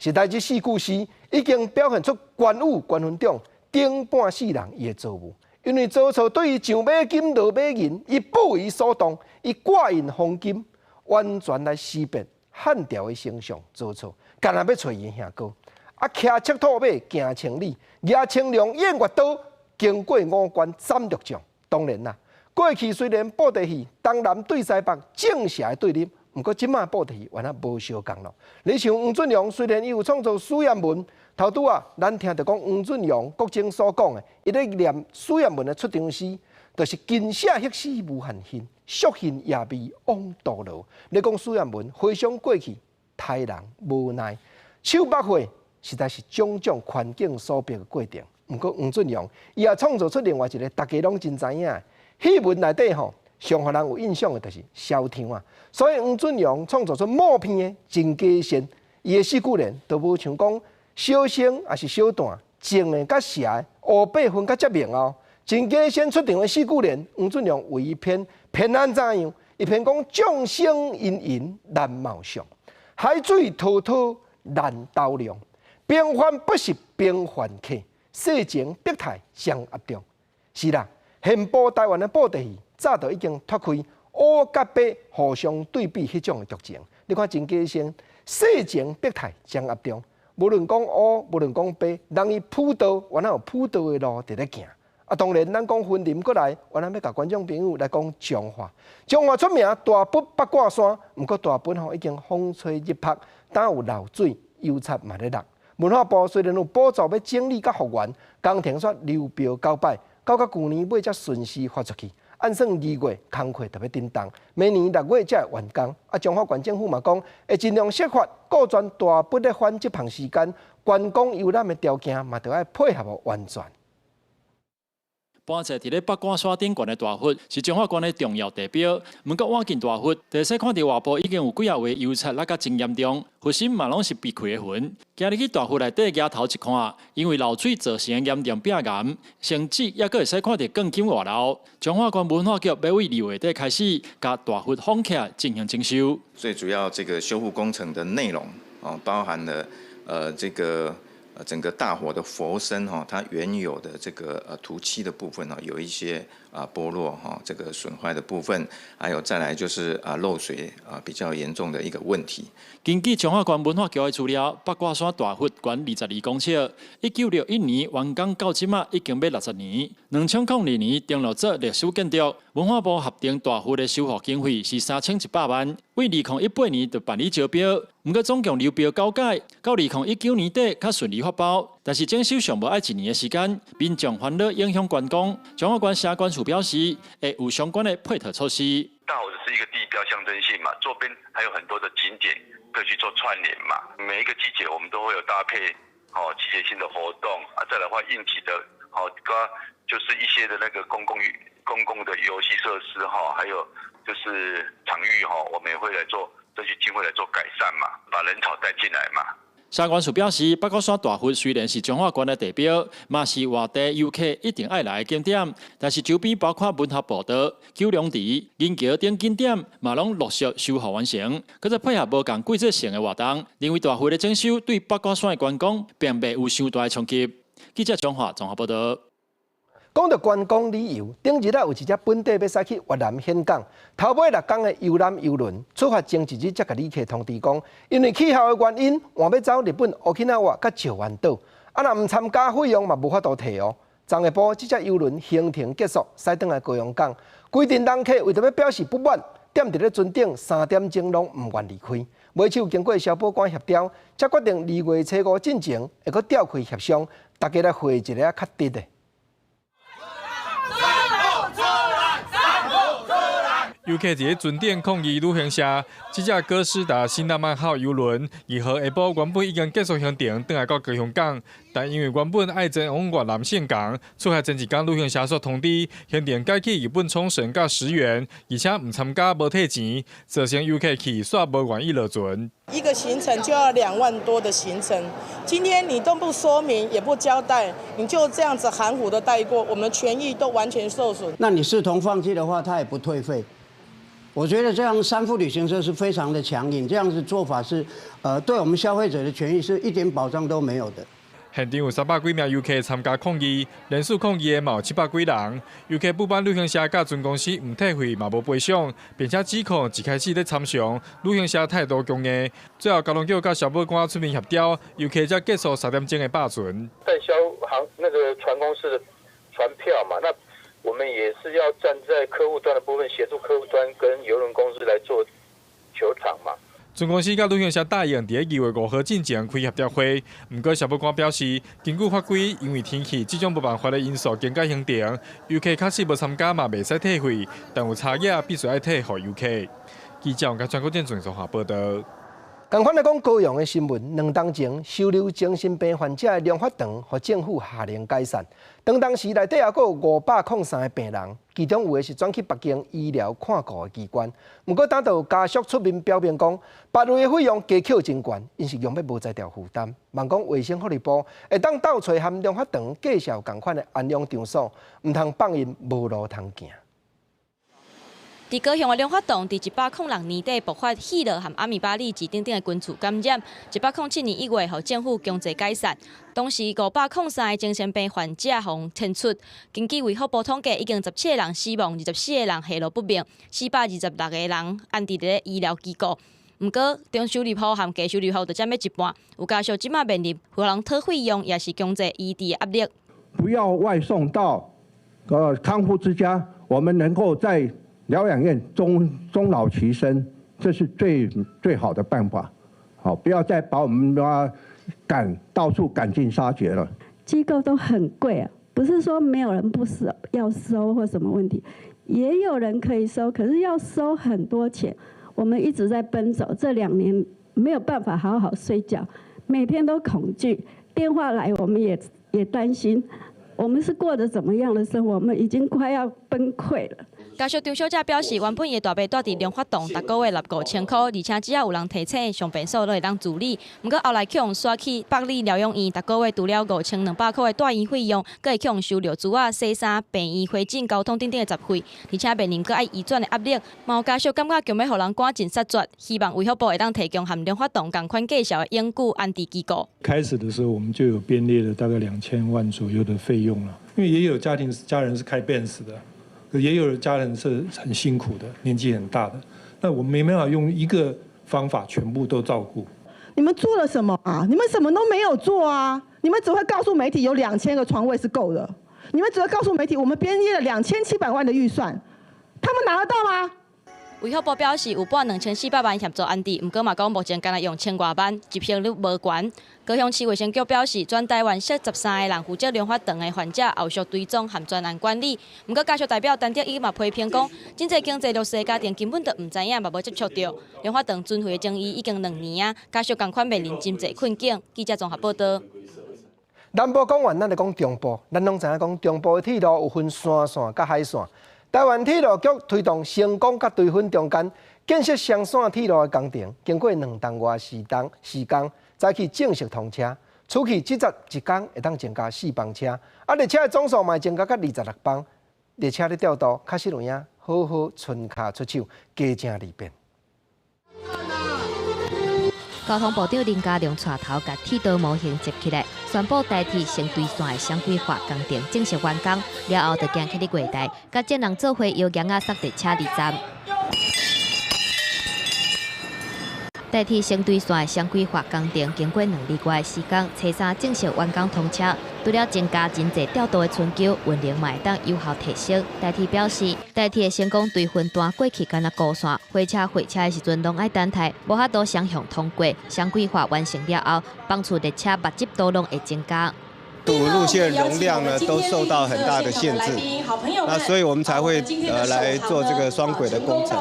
實在這四句詩已經表現出關羽、關雲長頂半世人伊的遭遇。因為曹操對伊上馬金落馬銀，伊不為所動，伊掛印黃金，完全來識別漢朝的丞相曹操，干焦欲揣伊兄哥。啊，騎赤兔馬行千里，舉青龍偃月刀，經過五關斬六將。當然啦，過去雖然布袋戲東南對西北正邪的對立。毋過這馬布袋戲原來無相仝咯。你像黃俊陽，雖然伊有創造史艷文，頭拄仔，咱聽著講黃俊陽國珍所講的，伊咧念史艷文的出場詩，就是今寫彼詩無限恨，夙興夜寐往都羅。咧講史艷文，回想過去，刣人無奈，手縛血，實在是種種環境所逼的過程。毋過黃俊陽，伊也創造出另外一个大家攏真知影的戲文內底吼。上予人有印象的就是燒天啊。所以黃俊陽創作出默片的真假仙，伊的四句聯都無像講小生抑是小旦，正的佮邪的，烏白分甲遮明哦。真假仙出場的四句聯，黃俊陽為伊編編按怎樣？伊編講眾生芸芸難貌相，海水滔滔難斗量，平凡不是平凡客，世情百態相合中。是啦，現播台灣的布袋戲早就已經脫開烏佮白互相對比彼種的劇情。你看真假仙，世情百態相合中，無論講烏，無論講白，人伊輔導，原來有輔導的路佇咧行。啊，當然，咱講雲林過來，原來欲共觀眾朋友來講彰化。彰化出名大佛八卦山，毋過大佛吼已經風吹日曝，焦有漏水，油漆嘛咧落。文化部雖然有補助欲整理佮復原，工程煞流標九擺，到舊年尾才順時發出去。按算2月工課就欲振動，明年6月才會完工。啊，彰化縣政府嘛講，會盡量設法顧全大佛咧翻這段時間，觀光遊覽的條件嘛，著愛配合完全。盤坐佇咧八卦山頂懸的大佛是彰化縣的重要地標。毋過倚近大佛，會使看著外部已經有幾仔塊油漆落甲真嚴重，佛身嘛攏是被開的痕。今日去大佛內底舉頭一看，因為漏水造成的嚴重壁癌，甚至猶閣會使看著鋼筋外露。彰化縣文化局欲對2月底開始，共大佛封起來進行整修。最主要這個修復工程的內容哦，包含了這個。整個大佛的佛身哈，它原有的這個塗漆的部分呢，有一些啊剝落哈，這個損壞的部分，還有再來就是啊漏水啊比較嚴重的一個問題。根據彰化縣文化局的資料，八卦山大佛懸22公尺，1961年完工到這馬已經欲60年。2002年登錄做歷史建築，文化部核定大佛的修復經費是3100萬，對2018年就辦理招標，毋過總共流標九屆，到2019年底較順利發包。但是整修上無愛一年的時間，民眾煩惱影響觀光。彰化縣社管處表示，會有相關的配套措施。大佛是一個地標象徵性嘛，周邊還有很多的景點可以去做串聯嘛。每一個季節我們都會有搭配好季節性的活動啊，再來的話應急的，好，就是一些的那個公共的遊戲設施哈，還有就是場域哈，我們也會來做這些機會來做改善嘛，把人潮帶進來嘛。社管處表示，八卦山大佛雖然是彰化縣的地標，嘛是外地遊客一定愛來的景點，但是周邊包括文學步道、九龍池、銀橋等景點，嘛攏陸續修復完成。閣再配合無仝季節性的活動，認為大佛的整修對八卦山的觀光並袂有傷大的衝擊。記者彰化綜合報道。講到觀光旅遊，頂日啊有一隻本地欲駛去越南峴港，頭尾6工的遊覽郵輪出發前一日才共旅客通知講，因為氣候的原因，換欲走日本沖繩島佮石垣島，啊若毋參加費用嘛無法度退哦。昨下晡這隻郵輪行程結束，駛轉來高雄港，規陣人客為著欲表示不滿，踮佇咧船頂3點鐘攏毋願離開。尾手經過消保官協調，才決定2月初5進前會閣調開協商，大家來會一个較直的。遊客佇咧船頂抗議旅行社，這隻哥斯達新浪漫號郵輪2號下晡原本已經結束行程，轉來到高雄港，但因為原本愛前往越南峴港，出發前一工旅行社煞通知行程改去日本沖繩佮石垣，而且毋參加無退錢，造成遊客氣煞無願意落船。一個行程就要2萬多的行程，今天你都不說明，也不交代，你就這樣子含糊的帶過，我們權益都完全受損。那你視同放棄的話，他也不退費。我覺得這樣三富旅行社是非常的強硬，這樣子做法是，對我們消費者的權益是一點保障都沒有的。現場有300幾名遊客參加抗議，連續抗議的嘛有700幾人。遊客不滿旅行社佮船公司毋退費嘛無賠償，並且指控一開始咧參詳旅行社態度強硬，最後交通局佮消保官出面協調，遊客才結束3點鐘的罷船。代銷航那個船公司的船票嘛，那我們也是要站在客戶端的部分，協助客戶端跟郵輪公司來做求償嘛。船公司佮旅行社答應佇2月5號進前開協調會，毋過消保官表示，根據法規，因為天氣這種無辦法的因素更改行程，遊客確實無參加嘛，袂使退費，但有差額必須愛退予遊客。記者王家川國建綜合報道。仝款來講高雄的新聞，2冬前收留精神病患者的龍發堂，予政府下令解散。當當時內底猶閣有503個病人，其中有的是轉去別間醫療看顧的機關。毋過當就有家屬出面表明講，別位的費用加扣真懸，𪜶是強欲無才調負擔。望講衛生福利部會當鬥揣和龍發堂價數仝款的安養場所，毋通放𪜶無路通行。佇高雄的龍發堂，佇106年底爆發肺瘻和阿米巴痢疾等等的群聚感染。107年1月，予政府強制解散。當時503個精神病患者予遷出。根據衛福部統計，已經17個人死亡，24個人下落不明，426個人安置佇咧醫療機構。毋過，中收入戶和低收入戶就佔欲一半。有家屬這馬面臨予人討費用，抑是強制醫治的壓力。不要外送到康復之家，我們能夠在療養院終終老其身，這是最最好的辦法。好，不要再把我們啊趕到處趕盡殺絕了。機構都很貴啊，不是說沒有人不收要收或什麼問題，也有人可以收，可是要收很多錢。我們一直在奔走，這2年沒有辦法好好睡覺，每天都恐懼，電話來我們也擔心，我們是過著怎麼樣的生活？我們已經快要崩潰了。家屬張小姐表示，原本伊的大伯蹛佇龍發堂，逐個月納5000塊，而且只要有人提醒，上便所攏會當處理。毋過後來去予徙去百里療養院，逐個月除了5200塊的住院費用，閣會去予收尿苴仔、洗衫、病院回診、交通等等的雜費，而且面臨閣愛移轉的壓力。嘛有家屬感覺強欲予人趕盡殺絕，希望衛福部會當提供和龍發堂仝款價數的永久安置機構。開始的時候，我們就有編列了大概2000萬左右的費用了，因為也有家庭家人是開 Benz 的。也有家人是很辛苦的，年紀很大的，那我們沒辦法用一個方法全部都照顧。你們做了什麼啊？你們什麼都沒有做啊！你們只會告訴媒體有2000個床位是夠的，你們只會告訴媒體我們編列了2700萬的預算，他們拿得到嗎？衛福部表示有撥2400萬協助安置，毋過嘛講目前干焦用千外萬，執行率無懸。高雄市衛生局表示，全台灣設13个人負責龍發堂的患者後續追蹤和專案管理。毋過家屬代表陳德義嘛批評講，真濟經濟弱勢家庭根本就毋知影，嘛無接觸著龍發堂存廢的爭議已經2年啊，家屬仝款面臨真濟困境。記者綜合報導。南部講完，咱來講中部。咱攏知影講中部的鐵路有分山線佮海線。台灣鐵路局推動成功佮堆芬中間建設雙線鐵路的工程，經過2冬外時間，早起正式通車。初期這節一工會當增加4班車，啊列車的總數嘛會增加到26班。列車咧調度確實有影，好好伸跤出手，加正利便。交通部長林佳龍帶頭共鐵道模型接起來，宣布台鐵成堆線的雙軌化工程正式完工。了後，就行去咧月台，佮眾人做伙搖羊仔捒列車入站。台鐵成堆線的雙軌化工程經過2个月的時間，初三正式完工通車。除了增加真濟調度的需求，運能嘛會當有效提升。台鐵表示，台鐵的成功堆芬段過去敢若孤線，火車會車的時陣攏愛等待，無法度雙向通過。雙軌化完成了後，班次列車密集度攏會增加。路線容量呢都受到很大的限制，那所以我們才會來做這個雙軌的工程。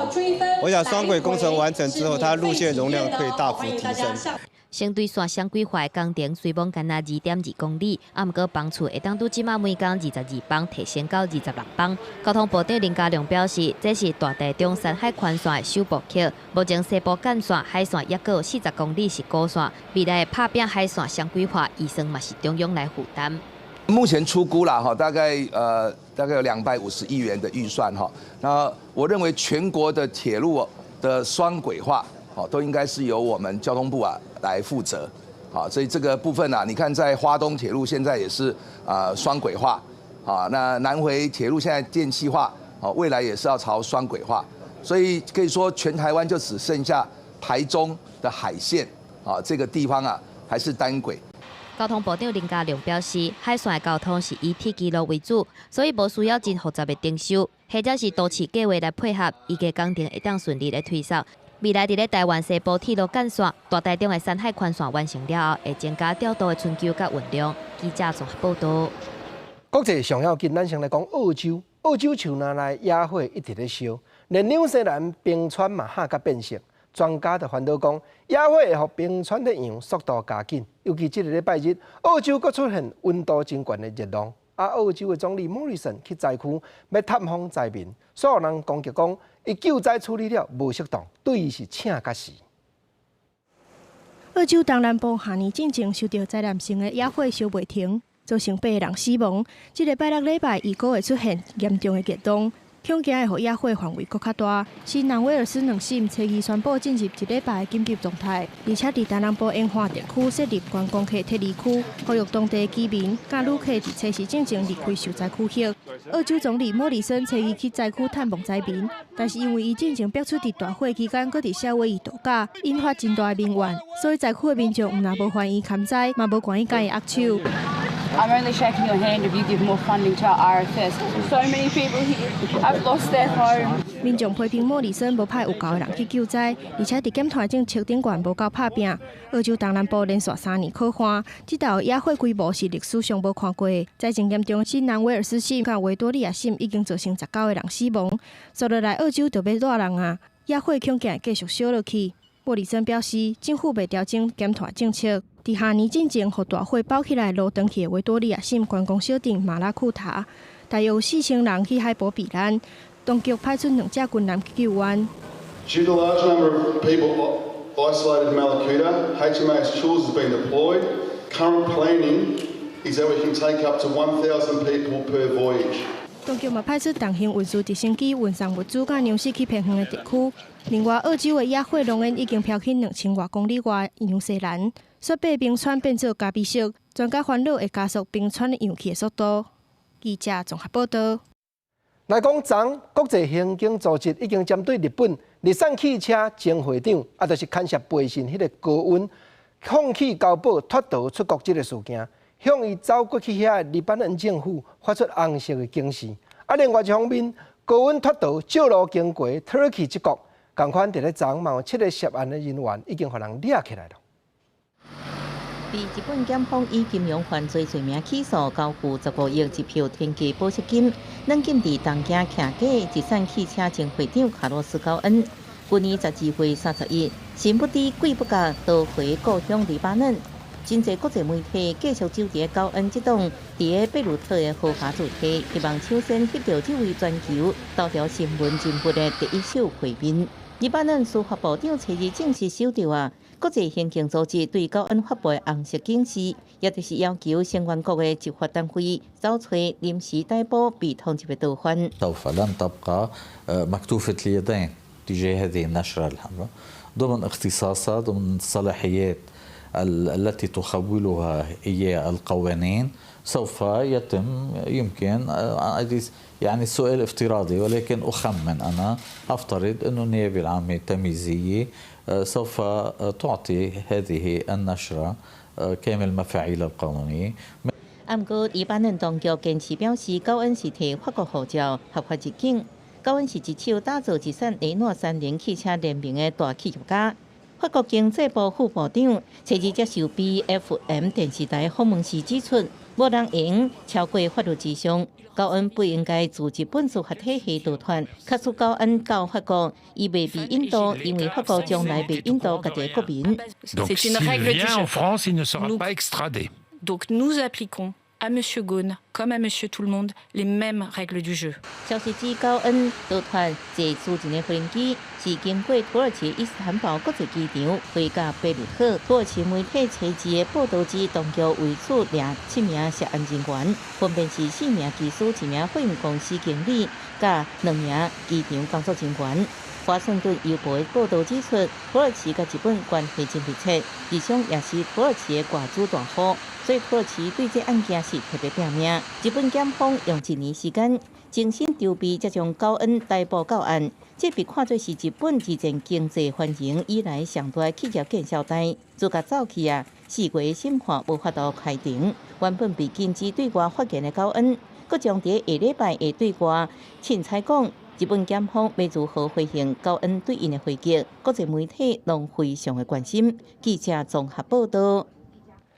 我想雙軌工程完成之後，它路線容量可以大幅提升。成堆線雙軌化的工程雖罔干焦2.2公里，啊，毋過班次會當拄這馬每工22班提升到26班。交通部長林佳龍表示，這是大台中山海寬線的首部曲。目前西部幹線海線猶閣有40公里是孤線，未來的拍拚海線雙軌化，預算嘛是中央來負擔。目前初估啦，哈，大概有250億元的預算哈。那我認為全國的鐵路的雙軌化，哦，都應該是由我們交通部啊來負責，好，所以這個部分啊，你看在花東鐵路現在也是啊雙軌化，啊，那南迴鐵路現在電氣化，哦，未來也是要朝雙軌化，所以可以說全台灣就只剩下台中的海線啊這個地方啊還是單軌。交通部長林佳龍表示，海線的交通是以鐵軌路為主，所以無需要真複雜的徵收，或者是都市計畫來配合，預計工程會當順利來推送。未來佇咧台灣西部鐵路幹線、大台中的山海寬線完成了後，會增加調度的需求佮運量。記者綜合報導。國際上要緊，咱先來講澳洲。澳洲樹林內野火一直咧燒，連紐西蘭冰川嘛嚇甲變色。專家就煩惱講，野火會予冰川的融速度加緊，尤其這个禮拜日，澳洲閣出現溫度真懸的熱浪。啊，澳洲的總理莫里森去災區欲探訪災民，所有人攻擊講，伊救災處理了無適當，對伊是請甲死。澳洲東南部下年進前受著災難性的野火燒袂停，造成八個人死亡。這个拜六禮拜預估會出現嚴重的熱浪。恐驚會予野火範圍閣較大。新南威爾斯兩省初二宣布進入一禮拜的緊急狀態，而且佇東南部沿岸地區設立觀光客撤離區，呼籲當地居民佮旅客佇初四進前離開受災區域。澳洲總理莫里森初二去災區探望災民，但是因為伊進前逼出佇大火期間，閣佇夏威夷度假，引發真大的民怨，所以災區的民眾毋但無歡迎崁災，嘛無願意佮伊握手。 I'm only shaking your hand if you give more funding to our RFS. So many people here have lost their home. 民眾批評莫里森無派有夠的人去救災，而且佇減碳政策頂懸無夠拍拚。澳洲東南部連續3年洘旱，這道野火規模是歷史上無看過。災情嚴重，新南威爾斯省佮維多利亞省已經造成19個人死亡。紲落來澳洲就欲熱人啊，野火恐驚會繼續燒落去。莫里森表示，政府欲調整減碳政策。佇下年進前，予大火包起來爐轉去的維多利亞省觀光小鎮馬拉庫塔，大約有4000人去海埔避難。當局派出兩隻軍艦去救援。 Due to the large number of people isolated in Mallacoota, HMAS Choules has been deployed. Current planning is that we can take up to 1,000 people per voyage. 當局嘛派出重型運輸直升機運送物資佮糧食去偏遠的地區。另外，澳洲的野火濃煙已經飄去2000外公里外紐西蘭，雪白冰川變做咖啡色，專家煩惱會加速冰川融去的速度。記者綜合報導。來講，昨國際刑警組織已經針對日本日產汽車前會長，啊，就是牽涉背信彼个高恩，放棄交保脫逃出國這个事件，向伊走過去遐的黎巴嫩政府發出紅色的警示。啊，另外一方面，高恩脫逃借路經過土耳其這國，仝款佇咧昨嘛有七个涉案的人員已經予人掠起來了。被日本檢方以金融犯罪罪名起訴，交付15億支票天價保釋金，軟禁佇東京徛家日產汽車前會長卡洛斯高恩，去年12月31，神不知鬼不覺逃回故鄉黎巴嫩。真濟國際媒體繼續守佇高恩這棟佇貝魯特的豪華住宅，希望搶先翕著這位全球頭條新聞人物的第一手畫面。黎巴嫩司法部長初二正式收著啊，國際刑警組織對高恩發布的紅色警示，也就是要求成員國的執法單位搜揣臨時逮捕被通緝的逃犯。 سوف لن تبقى مكتوفة اليدين تجاه هذه النشرة الحمراء ضمن اختصاصها، ضمن الصلاحيات التي تخولها إياه القوانين. سوف يتم يمكن، يعني السؤال افتراضي ولكن أخمن، أنا أفترض أن النيابة العامة التمييزية سوف تعطي هذه النشرة كامل مفاعيلها القانونية. 毋過，黎巴嫩當局堅持表示，高恩是提法國護照合法入境。高恩是一手打造日產雷諾三菱汽車聯名的大企業家。法國經濟部副部長初二接受 BFM 電視台訪問時指出，無人會用超過法律之上。高恩不應該自日本司法體系逃脫。假使高恩到法國，伊袂被引渡，因為法國從來袂引渡家己國民。 Donc s'il vient en France, il ne sera pas extradé. Donc nous appliquons à Monsieur Ghosn comme à Monsieur Tout le Monde les mêmes règles du jeu。消息指高恩逃脫坐私人的飛機，是經過土耳其伊斯坦堡國際機場飛到貝魯特。土耳其媒體初二的報導指，當局為此掠七名涉案人員，分別是四名機師、一名貨運公司經理，佮兩名機場工作人員。華盛頓郵報的報導指出，土耳其佮日本關係真密切，日商也是土耳其的外資大戶，所以土耳其對這案件是特別拼命。日本檢方用一年時間精心籌備，才將高恩逮捕到案，這被看作是日本二戰經濟繁榮以來上大的企業見效貸。自共走去啊，4月審判無法度開庭，原本被禁止對外發言的高恩，閣將佇下禮拜會對外凊彩講。日本檢方欲如何回應高恩對𪜶的回擊？國際媒體攏非常的關心。記者綜合報導。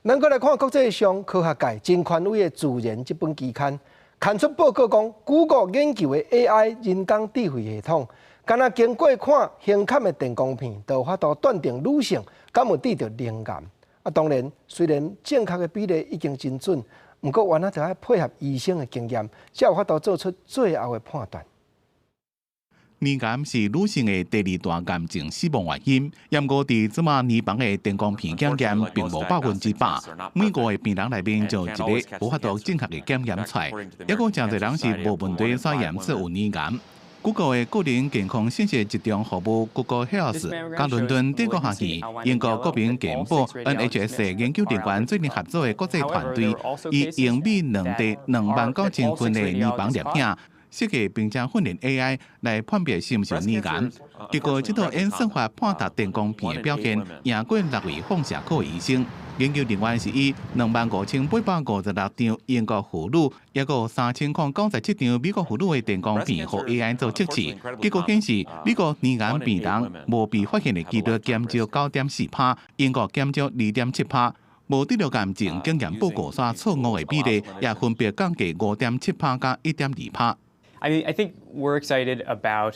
咱閣來看國際上科學界真權威的《自然》這本期刊，刊出報告講，谷歌研究的 AI 人工智慧系統，敢若經過看胸坎的電光片，就有法度斷定女性敢有得著乳癌。啊，當然，雖然正確的比例已經真準，毋過原來著愛配合醫生的經驗，才有法度做出最後的判斷。乳癌是女性的第二大癌症死亡原因，毋過佇這馬乳房的電光片檢驗並無100%，每五個病人內面就一個無法度正確的檢驗出來，抑閣誠濟人是無問題煞驗出有乳癌。Google 的個人健康信息集中服務 Google Health，佮倫敦帝國學院、英國國民健保 NHS 的研究人員最近合作的國際團隊，以英美兩地29,000份的乳房攝影，設計並且訓練 AI 來判別是毋是乳癌。結果，這套演算法判讀電光片的表現，贏過六位放射科醫生。研究人員是以25,856張英國婦女，抑閣3,097張美國婦女的電光片，予 AI 做測試。結果顯示，美國乳癌病人無被發現的幾率減少9.4%，英國減少2.7%。無得著癌症檢驗報告煞錯誤的比例，也分別降低5.7%佮1.2%。 I mean, I think we're excited about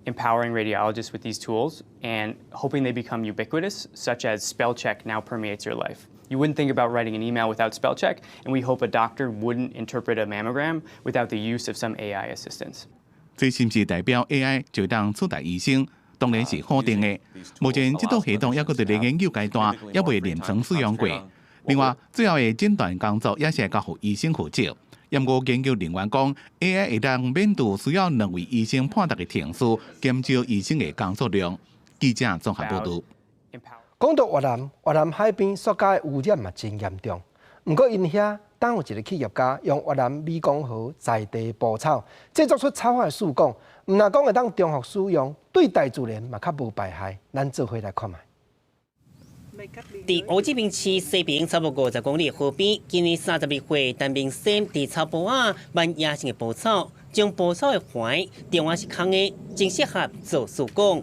empowering radiologists with these tools and hoping they become ubiquitous, such as spell check now permeates your life. You wouldn't think about writing an email without spell check, and we hope a doctor wouldn't interpret a mammogram without the use of some AI assistance. 這是毋是代表 AI 就當取代醫生？當然是否定的。目前這套系統猶閣佇咧研究階段，猶未臨床使用過。另外，最後的診斷工作也是交予醫生負責。毋過研究人員講，AI 會當免除需要兩位醫生判斷的程序，減少醫生的工作量。記者綜合報導。講到越南，越南海邊塑膠污染嘛真嚴重。毋過𪜶遐當有一個企業家用越南湄公河在地蒲草製作出草仔的試管，毋但講會當重複使用，對大自然嘛較無排害。咱做伙來看覓。佇胡志明市西爿差不多50公里的河邊，今年32歲，陳明生佇草埔仔賣野生的蒲草，將蒲草的環中間是空的，真適合做試管。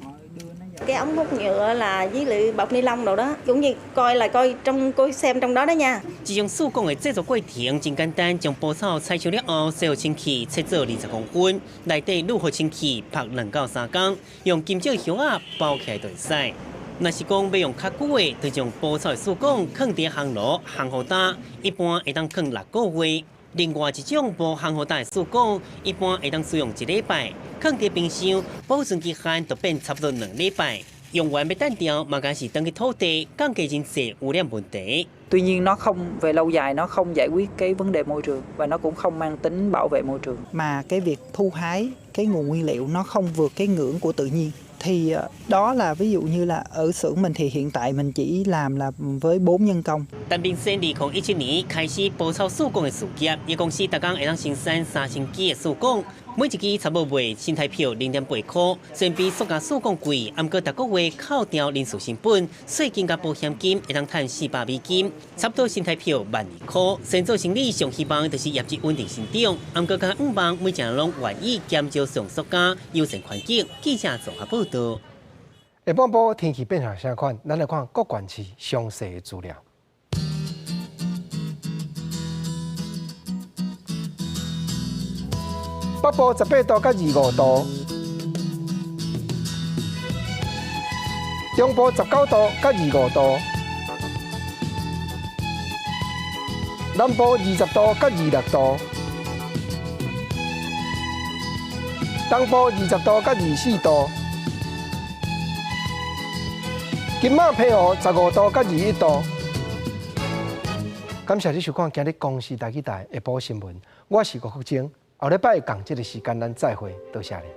Cái ống hút nhựa là với lại bọc ni lông đồ đó, cũng như coi là coi trong coi xem trong đó đó nha。這種試管的製作過程真簡單，將蒲草採收了後，洗好清氣，切做20公分，內底滷好清氣，曝2到3工，用金屬葉仔包起來就會使。若是講欲用較久的，就將蒲草的試管囥佇烘爐烘予焦，一般會當囥6個月。另外一種無烘予焦的試管，一般會當使用一禮拜，囥佇冰箱保存期限就變差不多2禮拜。用完欲擲掉，嘛敢是轉去土地，降低真濟污染問題。 Tuy nhiên nó không về lâu dài nó không giải quyết cái vấn đề môi trường và nó cũng không mang tính bảo vệ môi trường. Mà cái việc thu hái cái nguồn nguyên liệu nó không vượt cái ngưỡng của tự nhiên thì đó là ví dụ như là ở xưởng mình thì hiện tại mình chỉ làm là với 4 nhân công。陳明生2017年開始蒲草試管的事業，伊公司逐工會當生產3000支的試管，每一支差不多賣新台票0.8箍，雖然比塑膠試管貴，毋過逐個月扣掉人事成本、稅金佮保險金，會當趁400美金，差不多新台票12,000箍。雖然做生理上希望就是業績穩定成長，毋過較向望每一人攏願意減少使用塑膠，友善環境。記者綜合報導。下半晡天氣變成啥款？咱來看各縣市詳細的資料。北部18度到25度，中部19度到25度，南部20度到26度，東部20度到24度，金馬澎湖15度到21度。感謝你收看今日公視台語台下晡新聞，我是郭福晶。後禮拜仝這个時間，咱再會，多謝你。